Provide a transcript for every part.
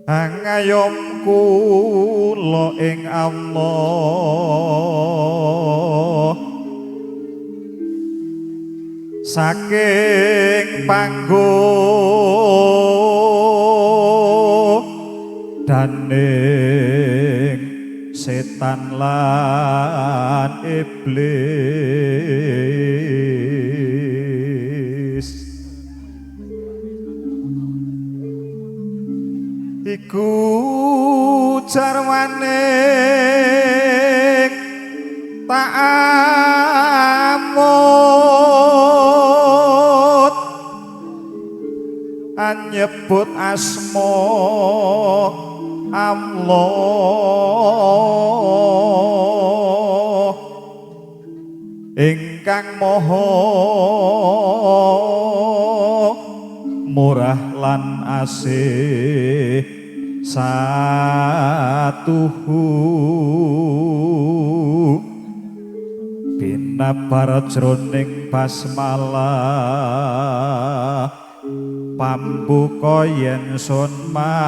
Angayom kula ing Allah saking panggo daning setan lan iblis. Iku jarwane tak amut anyebut asma Allah ingkang maha murah lan asih satuhu binabar jroning basmalah pambuka yen sun makarti.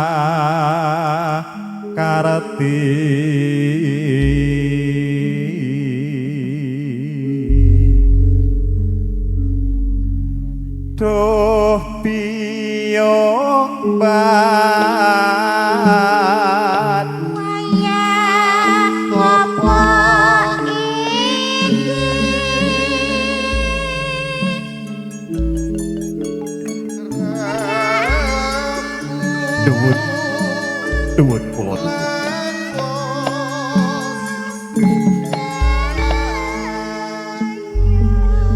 Duh piyong ban wayah apa iki Nuwun nuwun kula nuwun.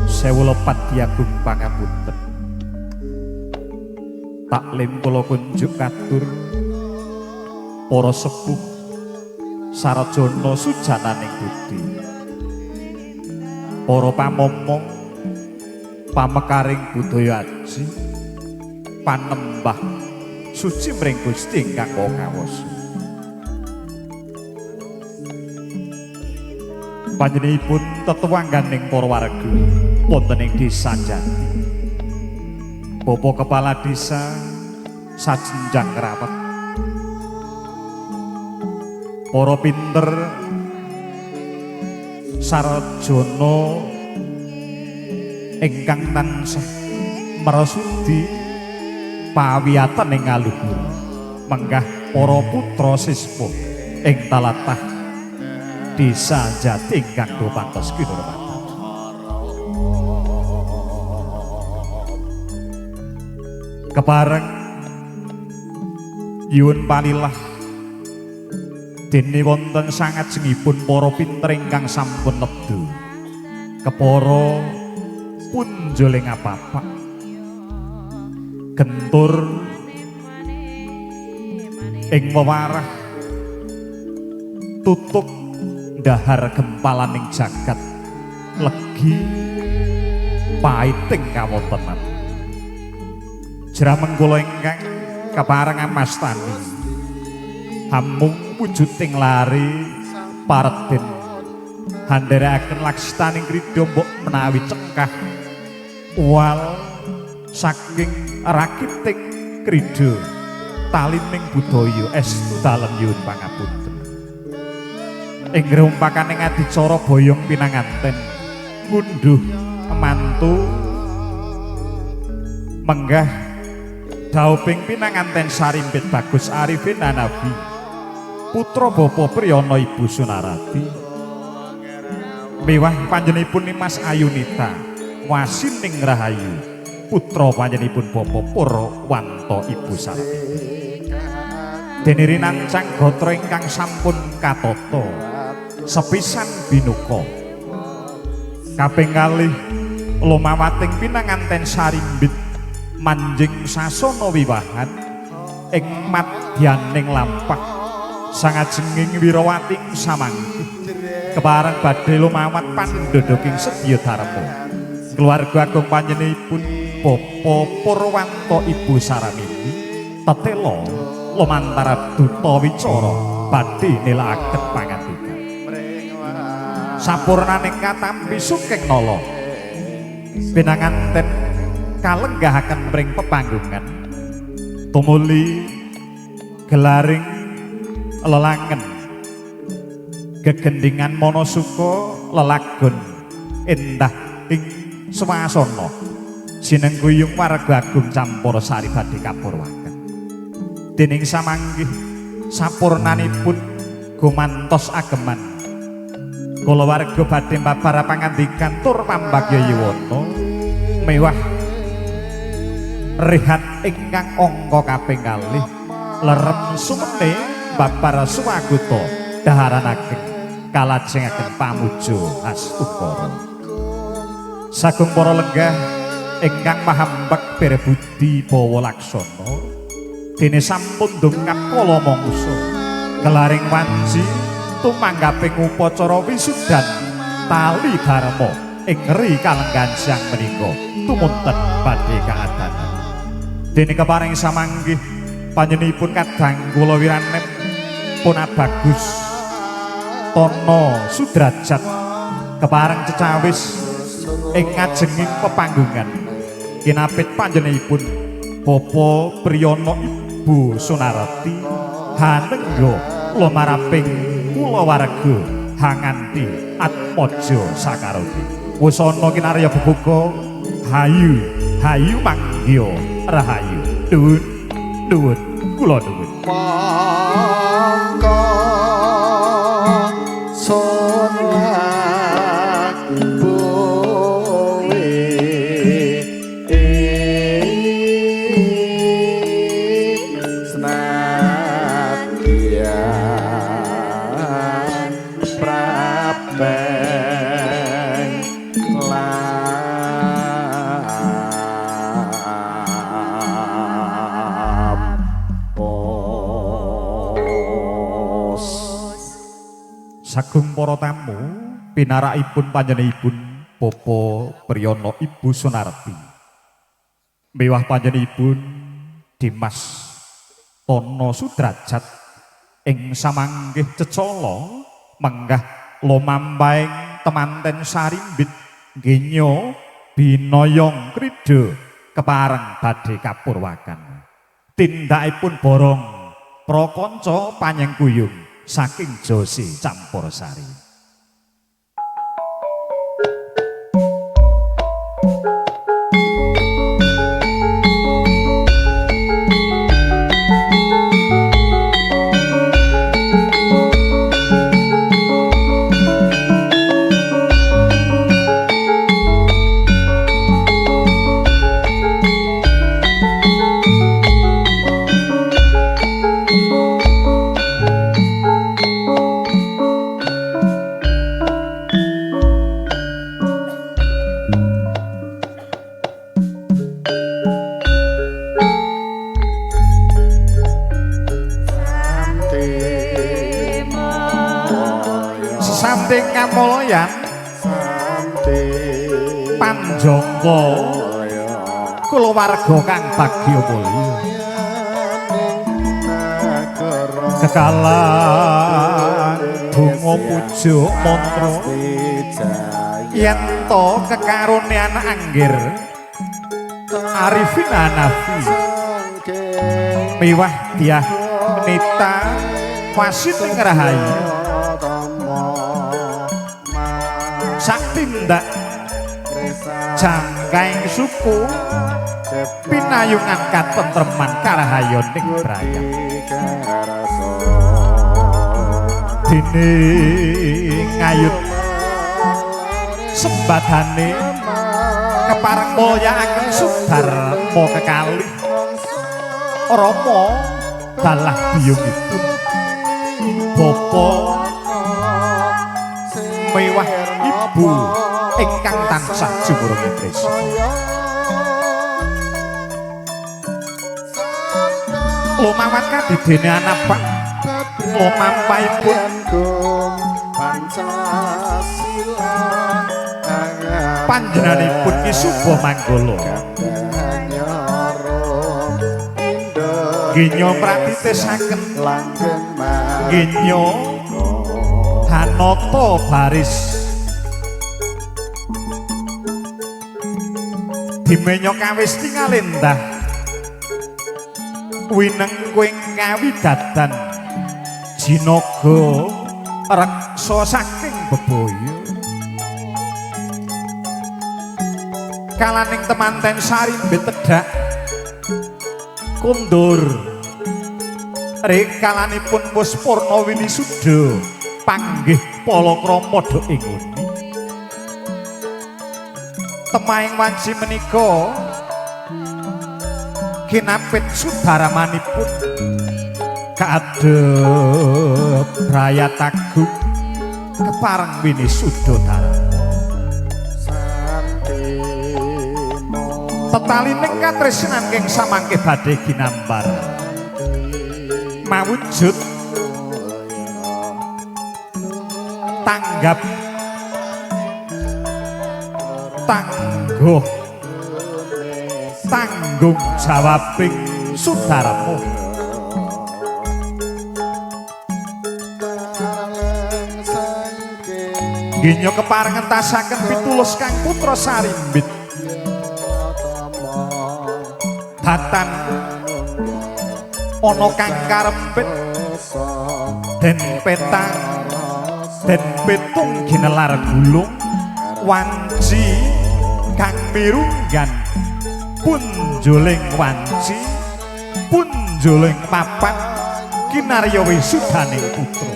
Sewu lepat diagung pangapunten. Taklim kula kunjuk katur para sepuh sarjana sujananing budi, para pamomong pamekaring budaya aji panembah suci mring Gusti ingkang Maha Kawasa. Panjenenganipun tetuwangganing para warga wonten ing Desa Jati. Bapak Kepala Desa sajenjang rawat, para pinter sarjana ingkang tansah mresudi pawiyatan ing ngaluhur, menggah para putra siswa ing talatah Desa Jati ingkang dupantos kinurmatan. Kepareng nyuwun palilah dene wonten sangajengipun para pinter ingkang sampun nedha kepara punjuling apapak gentur ing wewarah tutuk ndahar gempalaning jagat legi paiting kawontenan. Jrameng kula ingkang kepareng amastani hamung wujuding lari pareden handherekaken laksitaning krida mbok menawi cekah wal saking rakiting krida talining budaya estu dalem nyuwun pangapunten. Ing rumpakaning adicara boyong pinanganten ngunduh mantu menggah dauping pinanganten Sarimbit Bagus Arifin Hanafi putra Bapak Priyono Ibu Sunarati miwah panjenenganipun Nimas Ayunita Wasining Rahayu putra panjenenganipun Bapak Purwanto Ibu Sarti. Dene rinancang gatra ingkang sampun katata sepisan binuka kaping kalih lumawating pinanganten Sarimbit manjing sasana wiwahan ing madyaning lampah sangajenging wirawati samangki kepareng badhe lumawat pandhedheking sedya dharma keluarga agung panjenenganipun Bapak Purwanto Ibu Saramini tetela lumantar duta wicara badhe nilakaken pangandikan sampurnaning katampi suking nala pinanganten kalenggahaken mring pepanggungan tumuli Gelaring lelangen gegendingan Monosuka lelagon endah ing swasana sinengguyung warga agung Campursari badhe kapurwaken. Dening samanggih sapurnanipun gumantos ageman kulawarga badhe mbabar pangandikan tur pambagya yuwana mewah rehat ingkang angka kaping kalih lerem sumene babar suwaguta daharan ageng kalajengaken pamuja astukara. Sagung para lenggah ingkang mahambek berbudi bawa laksana dene sampun dongkap kala mangsa gelaring wanci tumanggaping upacara wisudan tali dharma ing ri kalenggan siang menika tumunten badhe kaadanan. Dene keparing samanggih panjenenganipun kadang kula wiranem pun abagus Tono Sudrajat kepareng cecawis ing ngajenging pepanggungan kinapit panjenenganipun Bapak Priyono Ibu Sunarti hanengga lumaraping kulawarga hanganti atmaja sakarone. Wusana kinarya bebuka hayu hayu mangya rahayu. Nuwun nuwun kula nuwun. Monggo sun buwe senadyan prabeng Sagung para tamu pinarakipun panjenenganipun Bapak Priyono Ibu Sunarti mewah panjenenganipun Dimas Tono Sudrajat ing samanggih cecala menggah lumampahing temanten sarimbit genyo binoyong krida kepareng badhe kapurwakan. Tindakipun borong prakanca panyengkuyung saking Josi Campursari. Sesanting kamulyan panjangka kulawarga kang bagya mulya kekalan donga puja mantra yen to kekarunian anggir Arifin Hanafi miwah Dyah Nita Wasin Rahayu sak tindak jangkaing suku pinayungan katentreman karahayoning brayan. Dene ngayut sembadane kepareng mulyakaken Sudarma kekalih Rama dalah biyungipun bapa mewah ibu ingkang tansah jumurung tresna. Lumawat kadidene anapak lumampahipun panjenenganipun Ki Suba Manggala genyo pratitisaken genyo hanata baris dimenyo kawis tingalendah wineng kuing Kawidadan jinaga reksa saking bebaya. Kalaning temanten sarimbit tedhak kundur rekalanipun wis purna winisuda panggih palakrama dha ing nguni. Temahing wanci menika kinapit sudaramanipun kaadhep brayat agung kepareng winisuda darma. Tetalining katresnan keng samangke badhe ginambar mawujud tanggap tangguh tanggung jawabing sudarma. Ginyo kepareng ngentasaken pitulus kang putra Sarimbit datan ana kang karempit den petang den petung ginelar gulung wanci kang mirunggan punjuling wanci punjuling papat kinarya wisudaning putra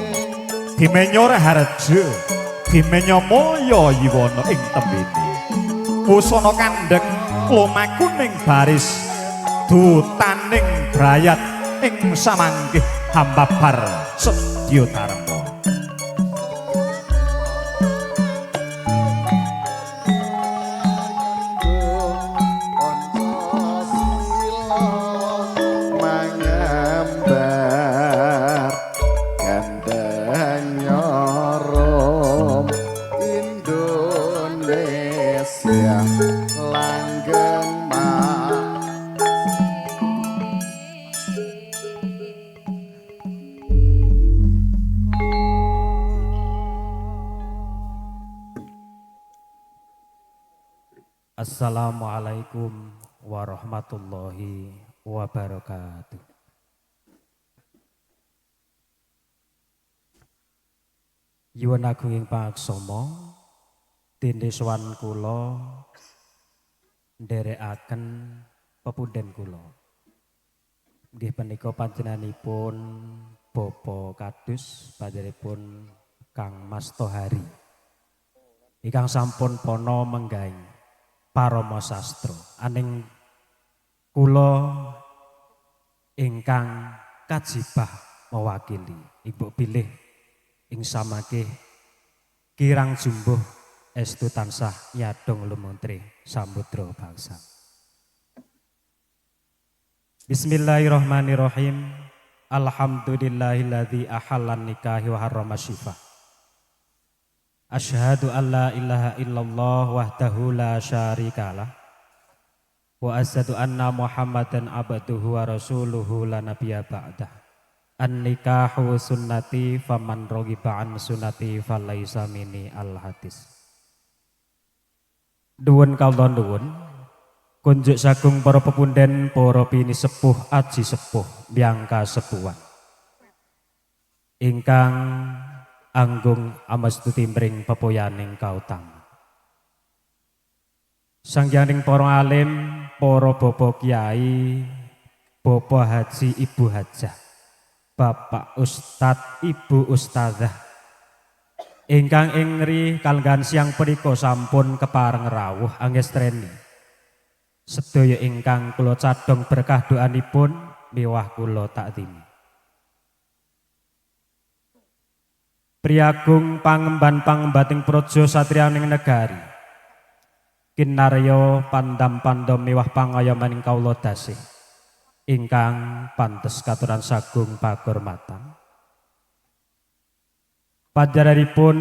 dimenya raharja dimenya maya yiwana ing tembene wusana kandhek lumakuning baris dutaning brayat ing samangkih hambabar sedya dharma. Mangambar gandeng nyorom Indonesia langgeng. Assalamualaikum warahmatullahi wabarakatuh. Yuwun agunging pangaksama, dene sowan kula nderekaken pepunden kula. Nggih punika panjenenganipun Bapak Kadus, panjenenganipun Kang Mas Tohari. Ingkang sampun pana menggaing parama sastra. Aning kula ingkang kajibah mewakili ibu bilih ing samangke kirang jumbuh estu tansah nyadong lumuntre samudra bangsa. Bismillahirrahmanirrahim. Alhamdulillahilladzi ahallan nikahi wa harrama syifah. Asyhadu an la ilaha illallah wahdahu la syarikalah wa asyhadu anna Muhammadan abduhu wa rasuluhu la nabiyya ba'dah. An nikahu sunnati faman raghiba an sunnati falaisa minni al hadis. Duwun kawula nuwun kunjuk sagung para pepunden, para pinisepuh, aji sepuh, mbyangka sepuhan ingkang anggung amastuti mring pepoyaning kautama. Sanghyanging para alim, para bapak kiai, bapak haji, ibu hajah, bapak ustad, ibu ustadzah ingkang ing ngri kalenggahan siang punika sampun kepareng rawuh angestreni. Sedaya ingkang kula cadhong berkah doanipun miwah kula takdimi. Priyagung pangemban pangembating praja satriyaning negari. Kinarya pandam-pandam miwah pangayomaning kawula dasih ingkang pantes katuran sagung pakurmatan. Panjenenganipun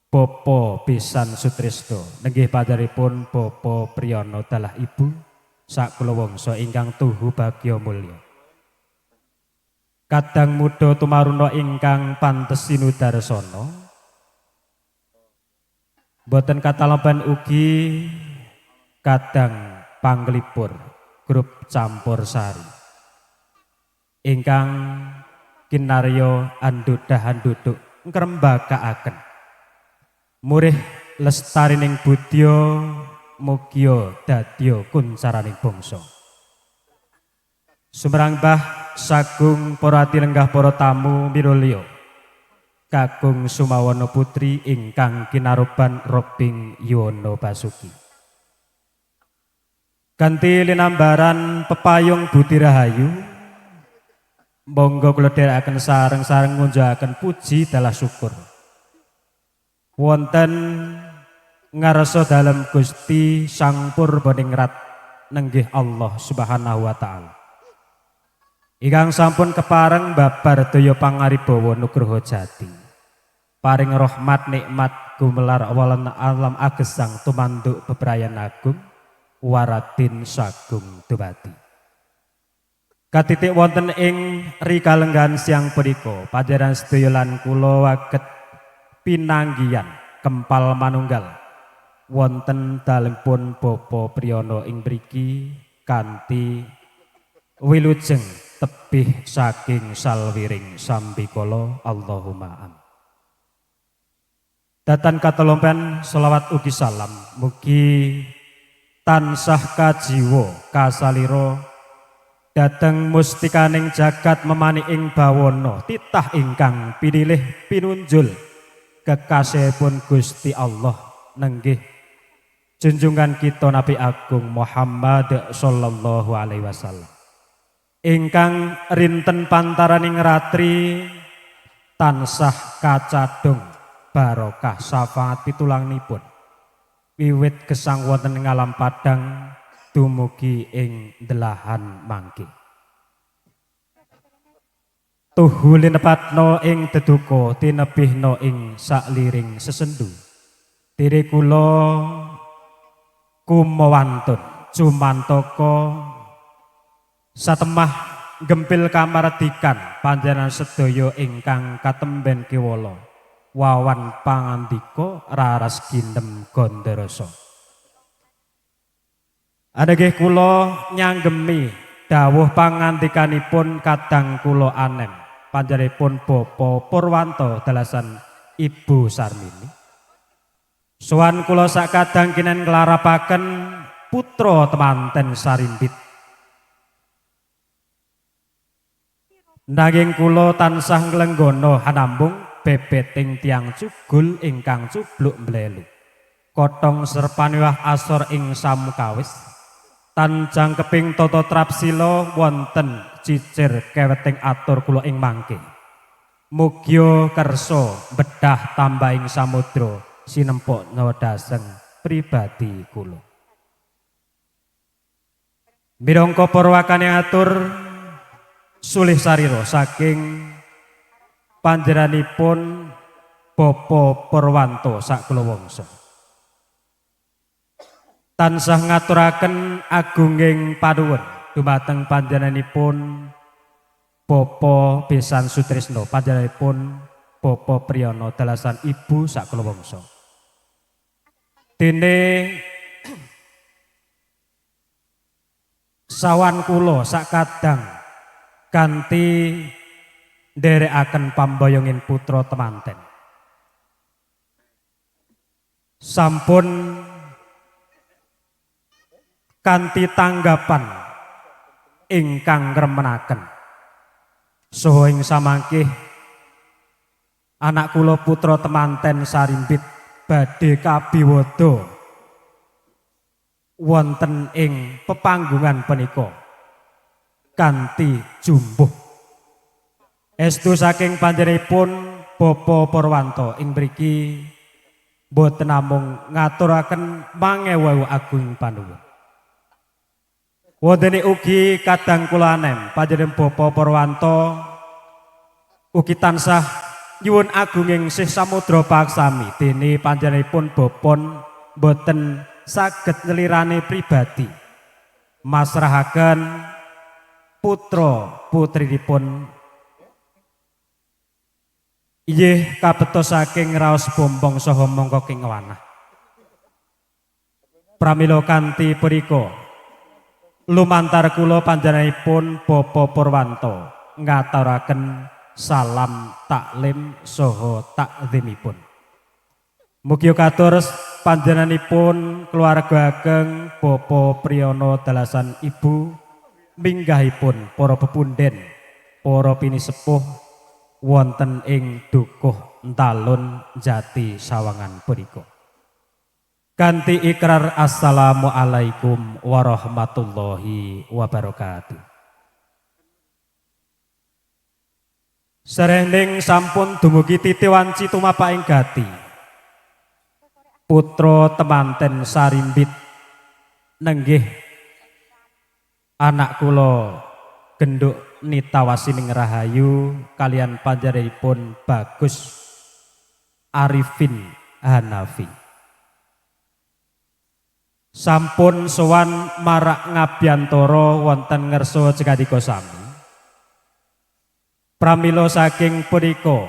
Bapak Bisan Sutrisno, nenggih panjenenganipun Bapak Priyono dalah ibu sak kula wangsa ingkang tuhu bagya mulya. Kadang muda tumaruna ingkang pantes sinudarsana. Boten katalemban ugi kadang panglipur grup campur sari. Ingkang kinarya andudah anduduk ngrembakaaken murih lestarining budya mugia dadya kuncaraning bangsa. Sumrangbah sagung para tilenggah para tamu mirulya kakung Sumawana putri ingkang kinaruban Robing Yuwono Basuki. Kanthi linambaran pepayung Budi Rahayu, monggo kula dherekaken sareng-sareng ngunjukaken puji dalah syukur. Wonten ngarsa dalem Gusti Sang Purbaningrat nenggih Allah Subhanahu wa taala. Ingkang sampun kepareng babar daya pangaribawa nugroho jati. Paring rahmat nikmat gumelar awalan alam agesang tumanduk bebrayan agung waradin sagung dumadi. Katitik wonten ing rikalenggahan siang punika panjenengan sedaya lan kula waget pinanggihan kempal manunggal wonten dalemipun Bapak Priyono ing mriki kanthi wilujeng tebih saking salwiring sambikala. Allahumma amin. Datan katolompen selawat ugi salam mugi tansah kajiwa kasalira dhateng mustikaning jagat memani ing bawana titah ingkang pinilih pinunjul kekasihipun Gusti Allah nenggih junjungan kita Nabi Agung Muhammad sallallahu alaihi wasallam ingkang rinten pantaraning ratri tansah kacadhung barokah syafaat pitulangnipun wiwit gesang wonten ing alam padang dumugi ing delahan mangke. Tuhu linepatno ing deduka tinebihna ing sakliring sesendu. Diri kula kumawantun cumantaka satemah gempil kamardikan panjenengan sedaya ingkang katemben kewala wawan pangandika raras ginem gandarasa. Anegih kula nyanggemi dawuh pangandikanipun kadang kula anem panjenenganipun Bapak Purwanto dalasan Ibu Sarmini. Sowan kula sakadang kinen nglarapaken putra temanten Sarimbit. Nanging kula tansah nglenggana hanambung bebeting tiang cugul ingkang cubluk mlelu. Kotong serpaniwah asor ing samukawis. Tan jangkeping tata trapsila wonten cicir keweting atur kula ing mangke. Mugya kersa bedah tambahing samudra sinempok nyodaseng pribadi kula. Minangka purwakane atur sulih sarira saking panjenenganipun Bapak Purwanto sakulawangsa. Tansah ngaturaken agunging panuwun dumateng panjenenganipun Bapak Besan Sutrisno, panjenenganipun Bapak Priyono dalasan Ibu sakulawangsa. Dene sawan kula sakadang kanthi nderekaken pamboyongin putra temanten. Sampun kanthi tanggapan ingkang ngremenaken. Saha ing samangkih anak kula putra temanten Sarimbit badhe kabiwada wonten ing pepanggungan punika kanthi jumbuh. Estu saking panjenenganipun Bapak Purwanto ing mriki boten namung ngaturaken mangewu agung panuwun. Wontene ugi kadang kula anem panjenengan Bapak Purwanto ugi tansah nyuwun agunging sih samudra paksami dene panjenenganipun bapon boten saged ngelirane pribadi masrahaken putra putrinipun inggih kabeto saking raos bombong saha mangka king wanah. Pramila kanthi punika lumantar kula panjenenganipun Bapak Purwanto ngaturaken salam taklim saha takzimipun. Mugi katur panjenenganipun keluarga ageng Bapak Priyono dalasan Ibu minggahipun para pepunden, para pinisepuh wonten ing Dukuh Talun Jati Sawangan punika. Kanthi ikrar assalamualaikum warahmatullahi wabarakatuh. Serehning sampun dumugi titi wanci tumapak ing gati. Putra temanten sarimbit nenggih anak kula genduk Nita Wasining Rahayu kalian panjenenganipun Bagus Arifin Hanafi. Sampun sowan marak ngabyantara wonten ngersa jekadika sami. Pramila saking punika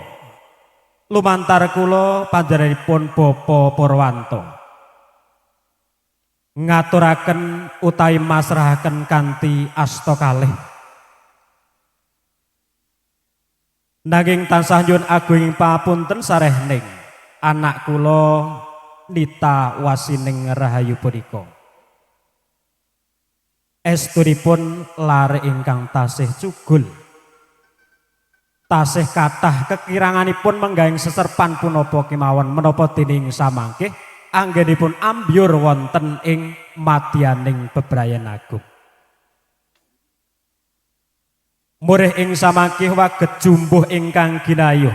lumantar kula panjenenganipun Bapak Purwanto ngaturaken utawi masrahaken kanthi asta kalih. Nanging tansah nyuwun agung pangapunten sarehning anak kula Nita Wasining Rahayu punika. Estunipun lare ingkang tasih cugul. Tasih kathah kekiranganipun menggahing seserpan punapa kemawon menapa dening samangke anggenipun ambyur wonten ing madyaning bebrayan agung. Murih ing samangke waget jumbuh ingkang ginayuh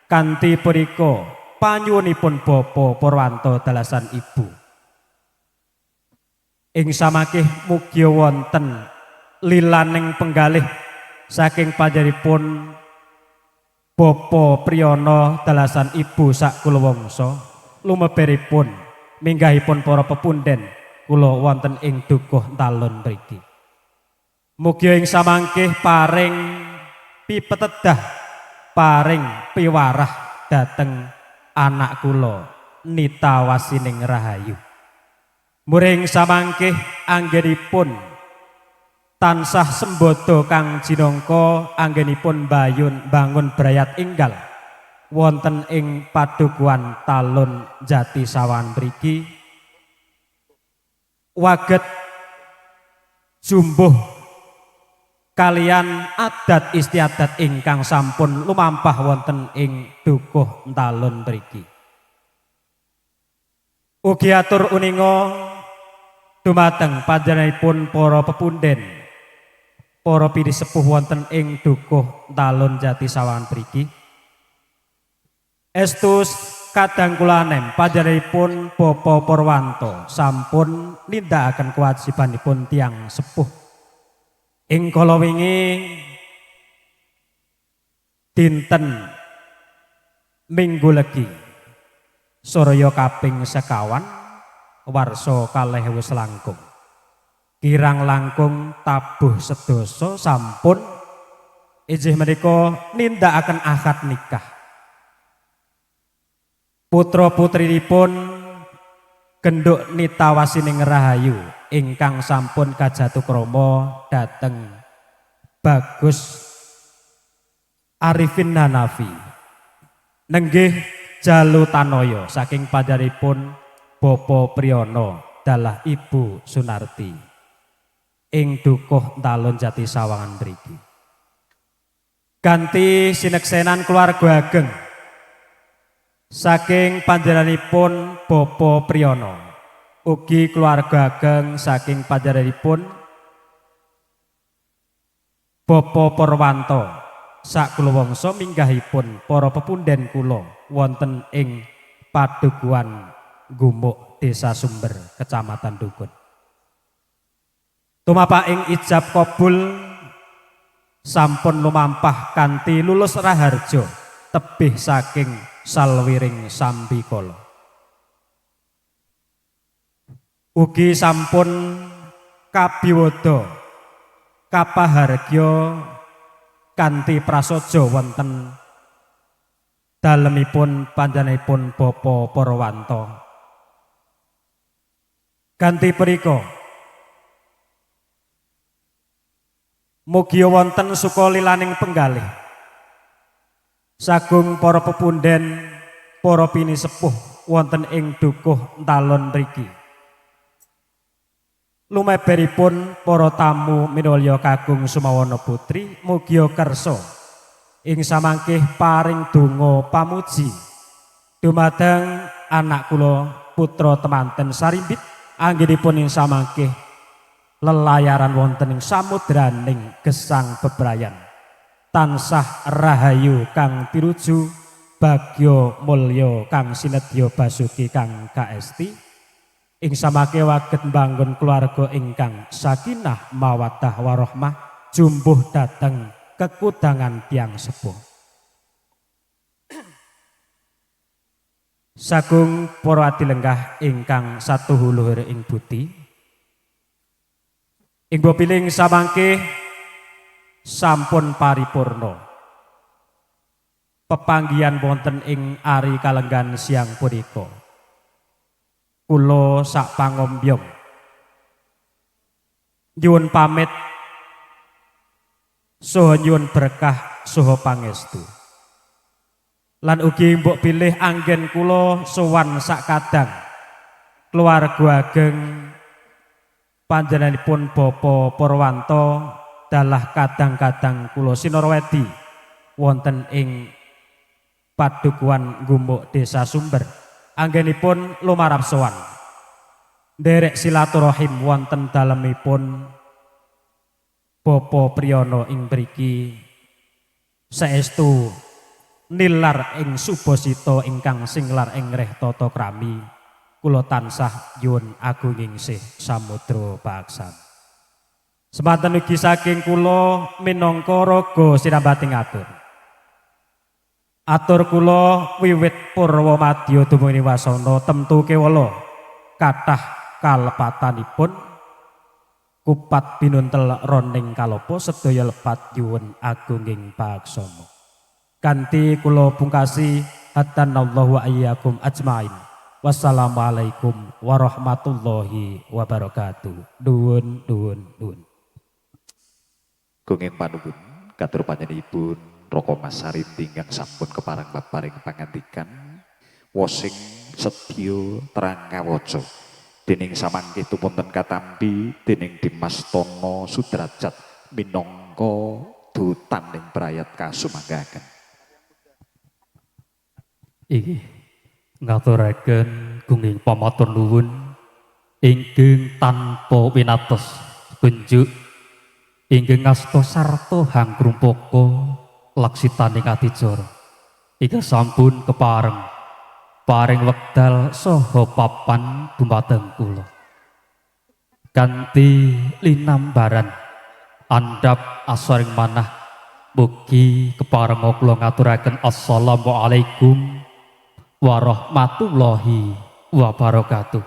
kanthi punika panyuwunipun Bapak Purwanto dalasan Ibu. Ing samangke mugi wonten lilaning penggalih saking panjenenganipun Bapak Priyono dalasan Ibu sak kulawangsa lumeberipun minggahipun para pepunden kula wonten ing Dukuh Talun mriki. Mugi ing samangke paring pipetedah, paring piwarah dhateng anak kula Nita Wasining Rahayu. Muring samangke anggenipun tansah sembodo kang jinangka anggenipun bayun bangun brayat enggal wonten ing padukuhan Talun Jati Sawangan mriki waget jumbuh kalian adat istiadat ingkang sampun lumampah wonten ing Dukuh Talun mriki. Ugi atur uninga dumateng panjenenganipun para pepunden, para pinisepuh wonten ing Dukuh Talun Jati Sawangan mriki. Estu kadang kula anem panjenenganipun Bapak Purwanto sampun nindakaken kewajibanipun tiyang sepuh. Ing kala wingi dinten Minggu Legi soraya kaping sekawan warsa 2000 selangkung. Kirang langkung tabuh sedoso sampun inggih menika nindakaken akad nikah. Putra putrinipun genduk Nita Wasining Rahayu ingkang sampun kajatukrama dhateng Bagus Arifin Hanafi nenggih Jalu Tanoyo saking panjenenganipun Bapak Priyono dalah Ibu Sunarti ing Dukuh Talun Jati Sawangan mriki. Ganti sineksenan keluarga ageng saking panjenenganipun Bapak Priyono, ugi keluarga ageng saking panjenenganipun Bapak Purwanto sak kulawangsa minggahipun para pepunden kula wonten ing Padukuhan Gumuk Desa Sumber Kecamatan Dukun. Tumapak ing ijab kabul sampun lumampah kanthi lulus raharja tebih saking salwiring sambikala. Ugi sampun kabiwada kapahargya kanthi prasaja wonten dalemipun panjenenganipun Bapak Purwanto. Kanthi punika Mugi wonten sukalilaning penggalih. Sagung para pepunden, para pinisepuh wonten ing dukuh Talun mriki. Lumeberipun para tamu minulya kakung Sumawana Putri mugi kersa ing samangke paring donga pamuji dumateng anak kula putra temanten Sarimbit anggenipun ing samangke lelayaran wonten ing samudraning gesang bebrayan tansah rahayu kang piruju bagya mulya kang sinedya basuki kang kaesti ing samangke waget mbangun keluarga ingkang sakinah mawaddah warahmah jumbuh dhateng kekudangan tiyang sepuh. Sagung para adilenggah ingkang satuhu luhur ing budi. Ing piling samangke sampun paripurna. Pepanggihan wonten ing ari kalenggan siang punika. Kula sak pangombyong nyuwun pamit saha nyuwun berkah saha pangestu. Lan ugi mbok pilih anggen kula sowan sak kadang keluarga ageng panjenenganipun Bapak Purwanto dalah kadang-kadang kula sinorwedi wonten ing padukuhan Gumuk Desa Sumber. Anggenipun lumarap sowan nderek silaturahim wonten dalemipun Bapak Priyono ing mriki saestu nilar ing subasita ingkang singlar ing reh tata krami kula tansah nyuwun agunging sih samudra paksan. Semanten ugi saking kula minangka raga sinambating atur. Atur kula wiwit purwa madya dumuni wasana temtu kewala kathah kalepatanipun kupat binuntel roning kalopo sedaya lepat nyuwun agunging paksama. Kanthi kula pungkasi hadanallahu wa iyyakum ajmain. Wassalamualaikum warahmatullahi wabarakatuh. Nuwun nuwun nuwun. Gunging panuwun katur panjenenganipun Raka Mas Sarindi ingkang sampun kepareng paparing pangandikan wosing sedya terang kawaca dening samangke tumunten katampi dening Dimas Tono Sudrajat minangka dutaning brayat kasumanggaken. Inggih ngaturaken gunging pamatur nuwun ingkang tanpa winates kunjuk ingkang ngasta sarta hangkrumpaka laksitaning adicara ingkang sampun kepareng paring wekdal saha papan dumateng kula kanthi linambaran andhap asaring manah mugi kepareng kula ngaturaken assalamualaikum warahmatullahi wabarakatuh.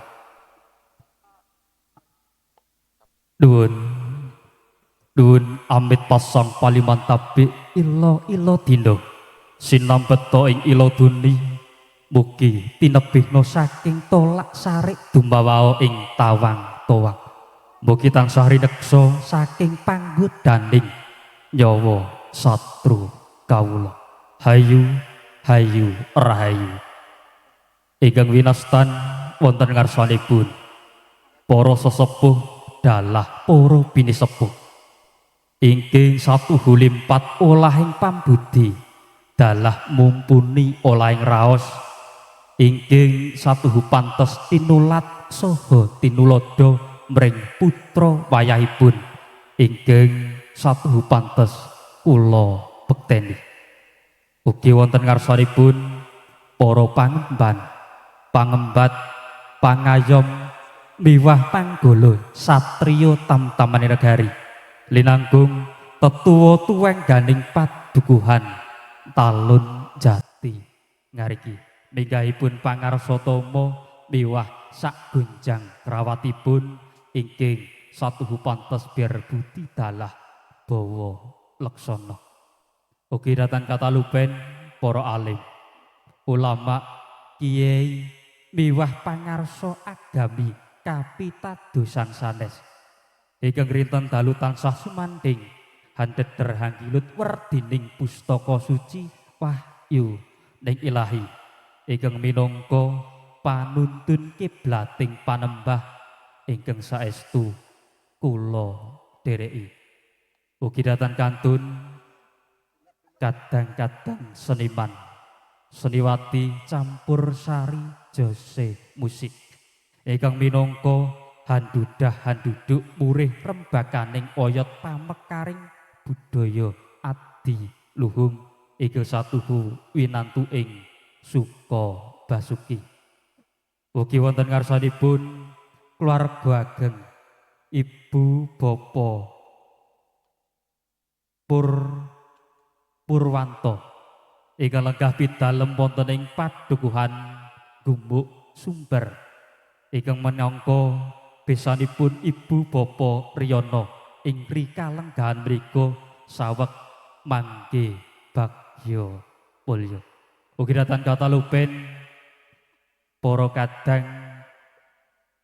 Nuwun nuwun amit pasang palimantabe ila ila dina sinambeto ing ila duni mugi tinebihna saking tolak sarik dumawao ing tawang towang mugi tansah rineksa saking panggodaning nyawa satru kawula. Hayu hayu rahayu. Ingkang winastan wonten ngarsanipun para sesepuh dalah para pinisepuh ingkang satuhu limpat olahing pambudi dalah mumpuni olahing raos ingkang satuhu pantes tinulat saha tinulodo mring putra wayahipun ingkang satuhu pantes kula bekteni. Ugi wonten ngarsanipun para pangemban, pangembat, pangayom, miwah panggolo satriya tamtamane negari linanggung tetuwa tuweng ganing padukuhan Talun Jati ngariki minggahipun pangarsa tama miwah sak gonjang krawatipun ingkang satuhu pantes bir budi dalah bawa laksana. Ugi dhateng katalupen para alim, ulama, kiai miwah pangarsa agami kapitadosan sanes ingkang rinten dalu tansah sumandhing Handeder hanggilut werdining pustaka suci wahyu ning ilahi ingkang minangka panuntun kiblating panembah ingkang saestu kula dhereki. Ugi datan kantun kadang-kadang seniman seniwati campur sari jose musik ingkang minangka handudah handuduk murih rembakaning oyot pamekaring budaya adi luhung ingkang satuhu winantu ing suka basuki. Ugi wonten ngarsanipun keluarga ageng Ibu Bapak Purwanto ingkang lenggah pidalem wonten ing padukuhan Gumuk Sumber ingkang minangka besanipun Ibu Bapak Riyono ing rikalenggahan mriku saweg mangke bagya mulya. Ugi datan katalupen para kadang,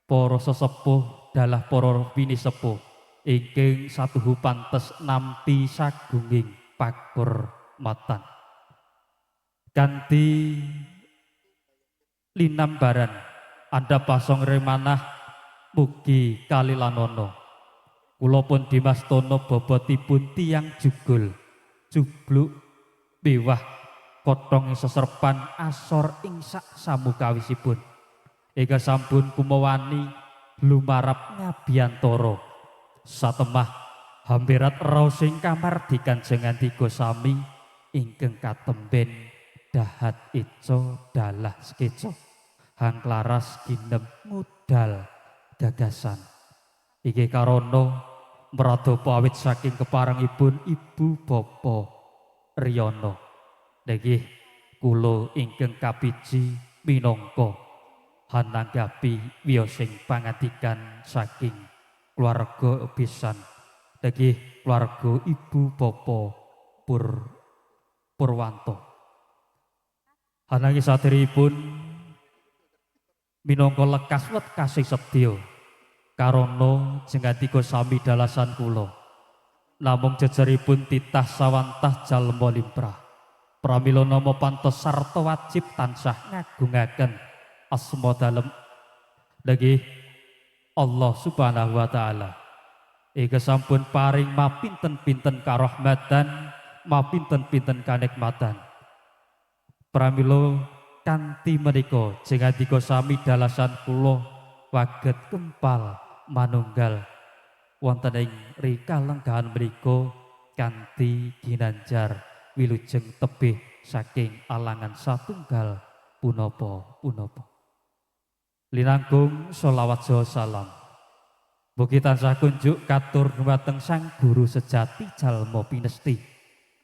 para sesepuh dalah para pinisepuh ingkang satuhu pantes nampi sagunging pakurmatan. Kanthi linambaran andhap pasong remanah mugi kalilanono. Kula pun Dimas Tono bobotipun tiyang jugul jubluk miwah kotong seserpan asor ing sak samukawisipun. Ingkang sampun kumawani lumarap ngabiyantara satemah hamberat raosing kamardikan jengandika sami ingkang katemben dahat eca dalah skeca hangklaras ginem ngudal gagasan. Iki karana mradapa awit saking keparengipun Ibu Bapak Riyono. Nggih kula ingkang kapiji minangka hananggapi wiyosing pangandikan saking keluarga besan. Nggih keluarga Ibu Bapak Purwanto. Hananging saderengipun minangka lekas wekasing sedya karana jengandika sami dalasan kula. Namung jejeripun titah sawantah jalma limrah. Pramila nama pantes sarta wajib tansah ngagungaken asma dalem nggih Allah Subhanahu wa taala. Ika sampun paring mapinten-pinten karahmatan, mapinten-pinten kanikmatan. Pramila kanthi menika jengandika sami dalasan kula waget kempal manunggal wonten ing rikalenggahan mriku kanthi ginanjar wilujeng tebih saking alangan satunggal punapa-punapa. Linangkung sholawat saha salam. Mugi tansah kunjuk katur dhumateng Sang Guru sejati jalma pinesti.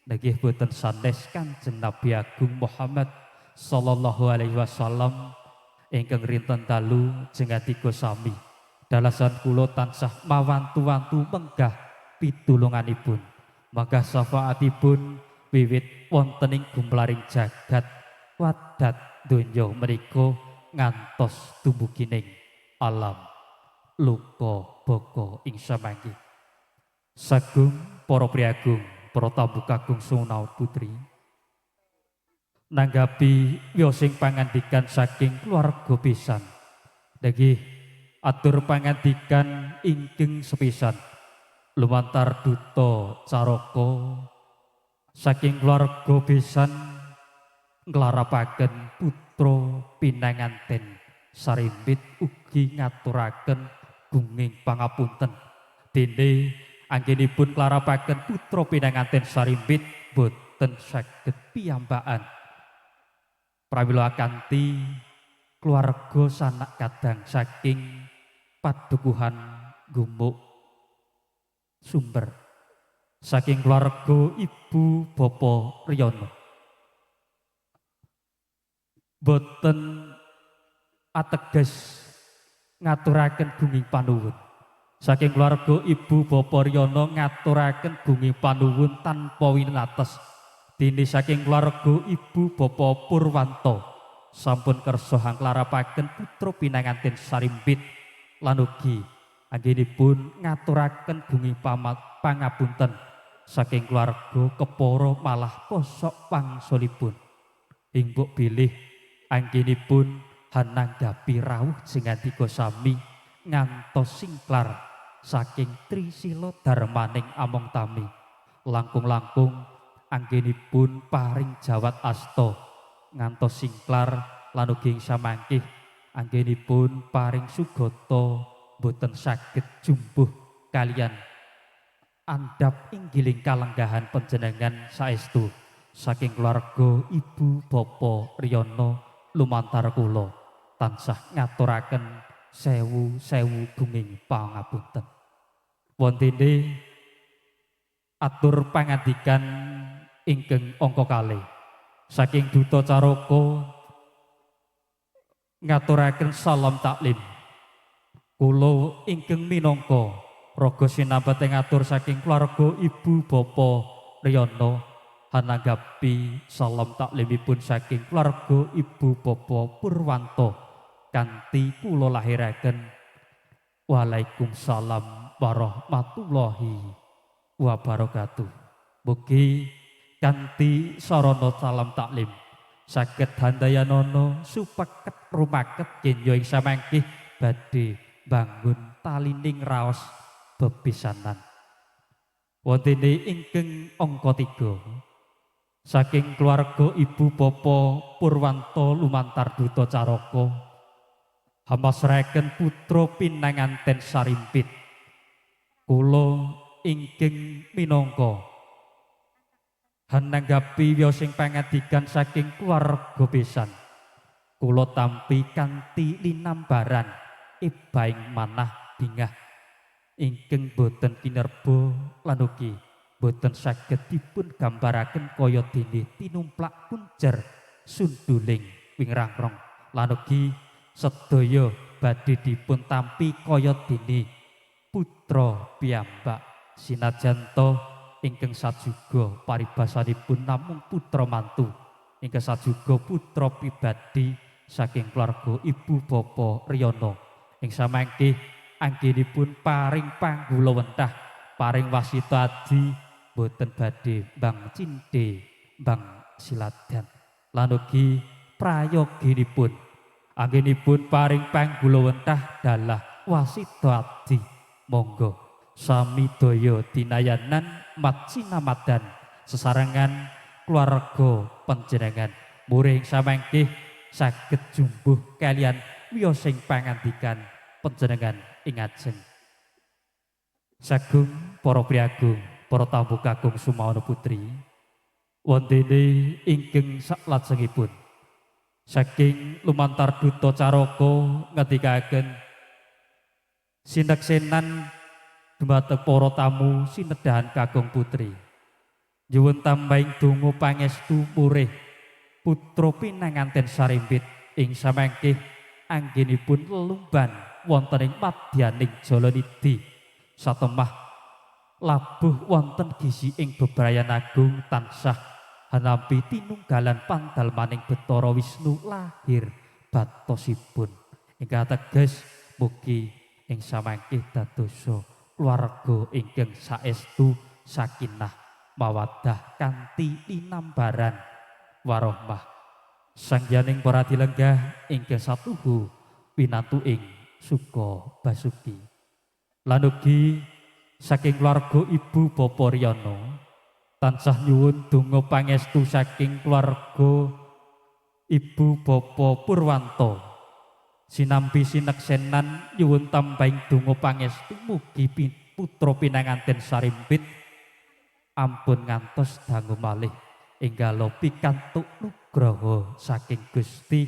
Nggih boten sanes Kanjeng Nabi Agung Muhammad sallallahu alaihi wasallam ingkang rinten dalu jengandika sami. Dalasan kula tansah mawantu-wantu menggah pitulunganipun. Menggah syafaatipun wiwit wonten ing gumlaring jagat wadat donya menika ngantos dumugining alam luka baka ing samangke. Sagung para priagung, para tamu kakung sunaut putri nanggapi wiyosing pangandikan saking keluarga pisan. Nggih atur pangandikan ingkang sepisan lumantar duta caraka saking keluarga pisan nglarapaken putra pinanganten sarimbit ugi ngaturaken gunging pangapunten. Dene anggenipun nglarapaken putra pinanganten sarimbit boten saged piyambakan. Pramila kanthi keluarga sanak kadang saking padukuhan Gumuk Sumber saking keluarga Ibu Bapak Riyono boten ateges ngaturaken gunging panuwun. Saking keluarga Ibu Bapak Riyono ngaturaken gunging panuwun tanpa winates. Dene saking keluarga Ibu Bapak Purwanto sampun kersa hangklarapaken putra pinanganten sarimbit lan ugi anggenipun ngaturaken gunging pangapunten. saking keluarga kepara malah kosok wangsulipun. Ing mbok bilih anggenipun hananggapi rawuh singandika sami ngantos singklar saking trisila darmaning among tami. Langkung-langkung anggenipun paring jawat asta ngantos singklar lan ugi ing samangkih anggenipun paring sugata boten saged jumbuh kaliyan andhap inggiling kalenggahan panjenengan saestu saking keluarga Ibu Bapak Riyono lumantar kula tansah ngaturaken sewu-sewu gunging pangapunten. Wontene atur pangandikan ingkang angka kalih saking Duta Caraka ngaturaken salam taklim. Kula ingkang minangka raga sinambat ngatur saking keluarga Ibu Bapak Riyono hananggapi salam taklimipun saking keluarga Ibu Bapak Purwanto kanthi kula lahiraken waalaikumsalam warahmatullahi wabarakatuh. Mugi kanthi sarana salam taklim saged handayanana supeket rumaket kenya ing samangkih badhe bangun talining raos bepisanan. Wontene ingkang angka 3 saking keluarga Ibu Bapak Purwanto lumantar Duta Caraka hamasraken putra pinanganten sarimpit. Kula ingkang minangka hananggapi wiyosing pangadikan saking keluarga besan, kula tampi kanthi linambaran ebaing manah bingah ingkang boten kinerba lan ugi boten saged dipun gambaraken kaya dene tinumplak punjer sunduling wingrangrong lan ugi sedaya badhe dipun tampi kaya dene putra piyambak sinajan ta ingkang sajuga paribasanipun namung putra mantu ingkang sajuga putra pribadi saking keluarga Ibu Bapak Riyono ing samangke anggenipun paring panggulawentah paring wasita adi boten badhe mbang cindhe mbang siladan lan ugi prayoginipun anggenipun paring panggulawentah dalah wasita adi. Monggo sami daya dinayanan matsinamadan sesarengan keluarga panjenengan muring samangke saged jumbuh kaliyan wiyosing pangandikan panjenengan ing ajeng. Sagung para priyagung, para tamu kakung sumawana putri, wontene ingkang saklajengipun saking lumantar Duta Caraka ngendikaken sineksenan dumateng para tamu sinedahan kakung putri. Nyuwun tambahing donga pangestu murih putra pinanganten sarimpit ing samangke anggenipun lelumban wonten ing madyaning Jalanidhi satemah labuh wonten gizi ing bebrayan agung tansah hanampi tinunggalan pandalmaning Bathara Wisnu lahir batosipun. Ingkang teges mugi ing samangke dadosa keluarga ingkang saestu sakinah mawaddah kanthi linambaran warohmah. Sangyaning para dilenggah ingkang satuhu pinantu ing suka basuki. Lan ugi saking keluarga Ibu Bapak Riyono tansah nyuwun donga pangestu saking keluarga Ibu Bapak Purwanto sinambi sineksenan nyuwun tambahing donga pangestu mugi putra pinanganten sarimpit ampun ngantos dangu malih enggalo pikantuk nugraha saking Gusti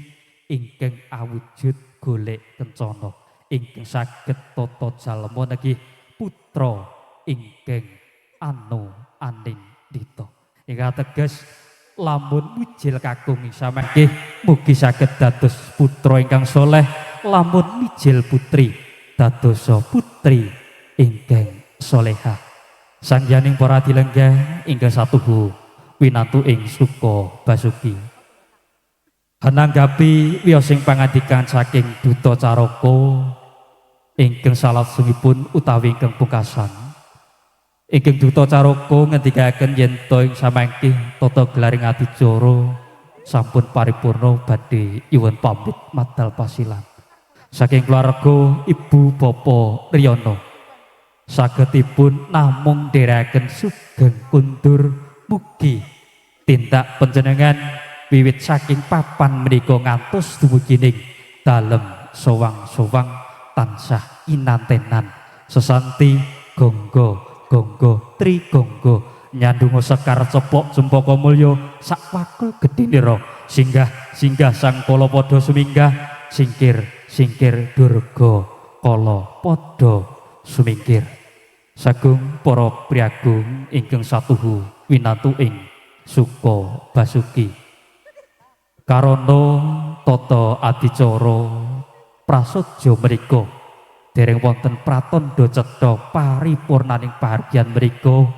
ingkang awujud golek kencana ingkang saged tata jalma niki putra ingkang anu anindita. Ingkang teges lamun mijil kakung samangke mugi saged dados putra ingkang soleh, lamun mijil putri dadosa putri ingkang solehah. Sangyaning para dilenggah ingkang satuhu winantu ing suka basuki. Hananggapi wiyosing pangandikan saking Duta Caraka ingkang salajengipun utawi ingkang pungkasan. Ingkang duta caraka ngendikaken yen to ing samangke tata gelaring adicara sampun paripurna badhe nyuwun pamit madal pasilan. Saking keluarga Ibu Bapak Riyono sagedipun namung nderekaken sugeng kundur mugi tindak panjenengan wiwit saking papan menika ngantos dumugi ning dalem sowang-sowang tansah inantenan sesanti gonggo gonggo trigonggo nyandunga sekar cepok cempaka mulya sak wakul gedhinira singgah singgah sang kala padha suminggah singkir singkir durga kala padha sumingkir. Sagung para priyagung ingkang satuhu winantu ing Suka Basuki karana tata adicara prasaja menika dereng wonten pratandha cetha paripurnaning pahargyan menika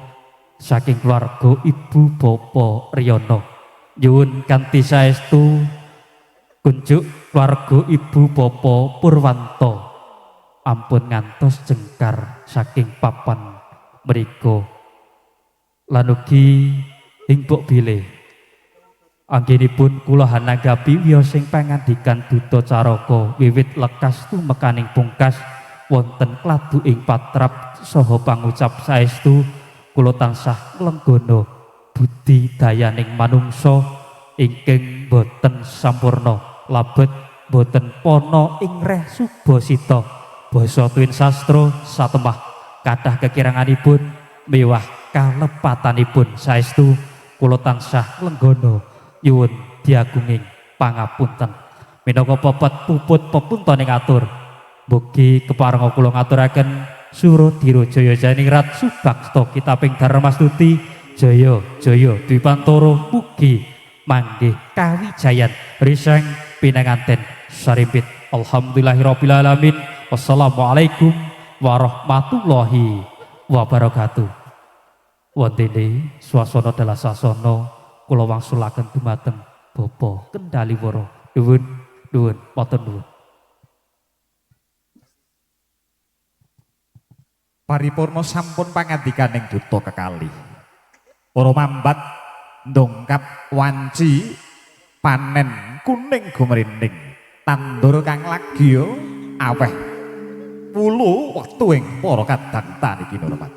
saking keluarga Ibu Bapak Riyono. Nyuwun kanthi saestu kunjuk keluarga Ibu Bapak Purwanto ampun ngantos jengkar saking papan mriku. Lan ugi ing mbok bilih anggenipun kula hananggapi wiyosing pangandikan duta caraka wiwit lekas tumekaning pungkas wonten kladu ing patrap saha pangucap saestu kula tansah nglenggana budi dayaning manungsa ingkang boten sampurna labet boten pana ing reh subasita basa tuwin sastra satemah kathah kekiranganipun mewah kalepatanipun saestu kula tansah nglenggana nyuwun diagunging pangapunten minangka pepet puput pepuntoning atur. Mugi keparenga kula ngaturaken Surodiro Jaya Jayaningrat Subaksta Kitaping Dharmastuti Jaya Jaya Dwipantara mugi manggih kawijayan riseng pinanganten sarimpit. Alhamdulillahirabbil alamin. Wassalamualaikum warahmatullahi wabarakatuh. Wontene swasana dalah sasana kula wangsulaken dumateng Bapak Kendaliwara. Nuwun nuwun matur nuwun. Paripurna sampun pangandikaning duta kekalih. Para mambat ndongkap wanci panen kuning gumrinding tandur kang lagya aweh wulu wektu ing para kadang tani kinurmat.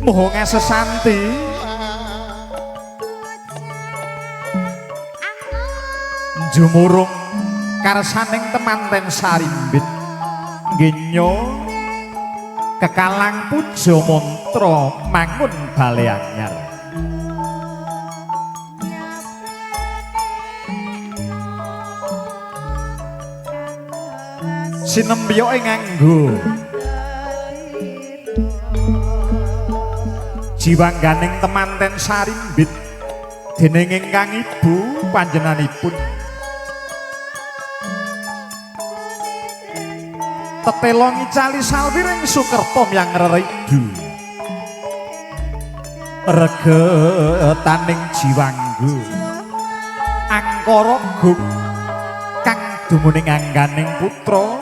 Moho ngasesanti jumurung karsaning temanten sarimbit ngenyo kekalang puja mantra mangun bale anyar. Sinembiyoke nganggo jiwangganing temanten sarimbit dening ingkang ibu panjenenganipun tetela ngicali salwiring sukerta myang reridu regetaning jiwangga angkara gung kang dumuning angganing putra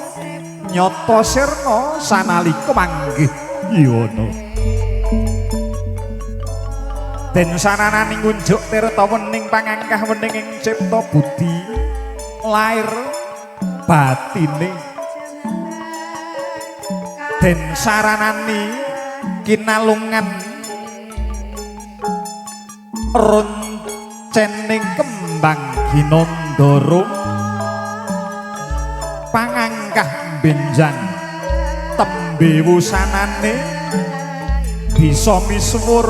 nyata sirna sanalika manggih yowana. Den sanananing ngunjuk tirta wening pangangkah wening ing cipta budi lair batine. Den saranani kinalungan roncening kembang ginandara pangangkah benjang tembe wusanane bisa misuwur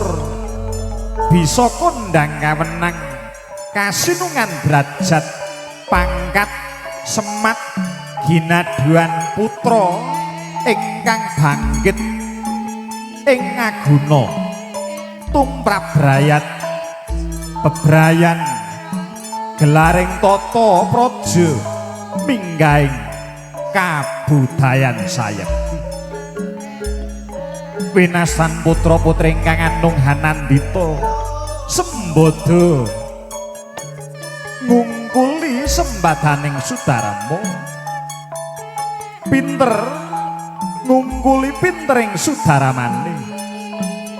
bisa kondang kawenang kasinungan derajat pangkat semat ginaduan putra ingkang bangkit ing ngaguna tumrap brayat bebrayan gelaring tata praja minggahing kabudayan sayekti. Winasan putra-putri ingkang anung hanandita sembada ngungkuli sembadaning Sudarma, pinter ngungkuli pintering Sudaramane.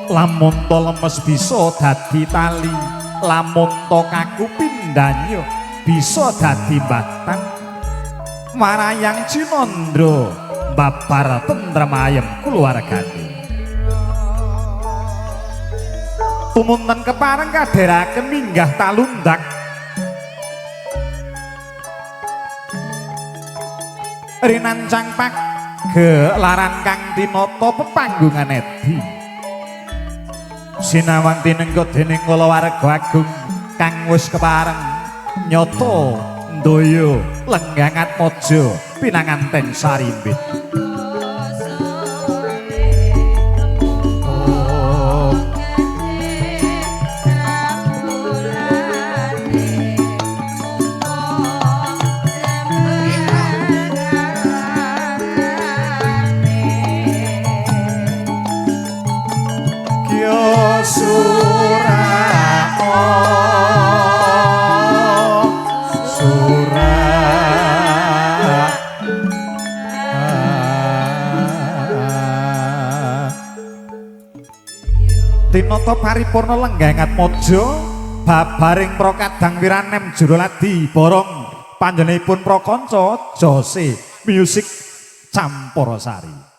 Lamun to lemes bisa dadi tali, lamun to kaku pindanya bisa dadi batang. Marayang Cinandra babar tentrem ayem kulawargane. Tumunten kepareng kadheraken minggah talundak rinancang pagelaran kang tinata pepanggungan edi. Sinawang tinengka dening kulawarga agung kang wis kepareng nyata ndaya lenggang atmaja pinanganten sarimbit. Tinata paripurna lenggang atmaja babaring prakadang wiranem juroladi borong panjenenganipun prakanca Jose Music Campursari.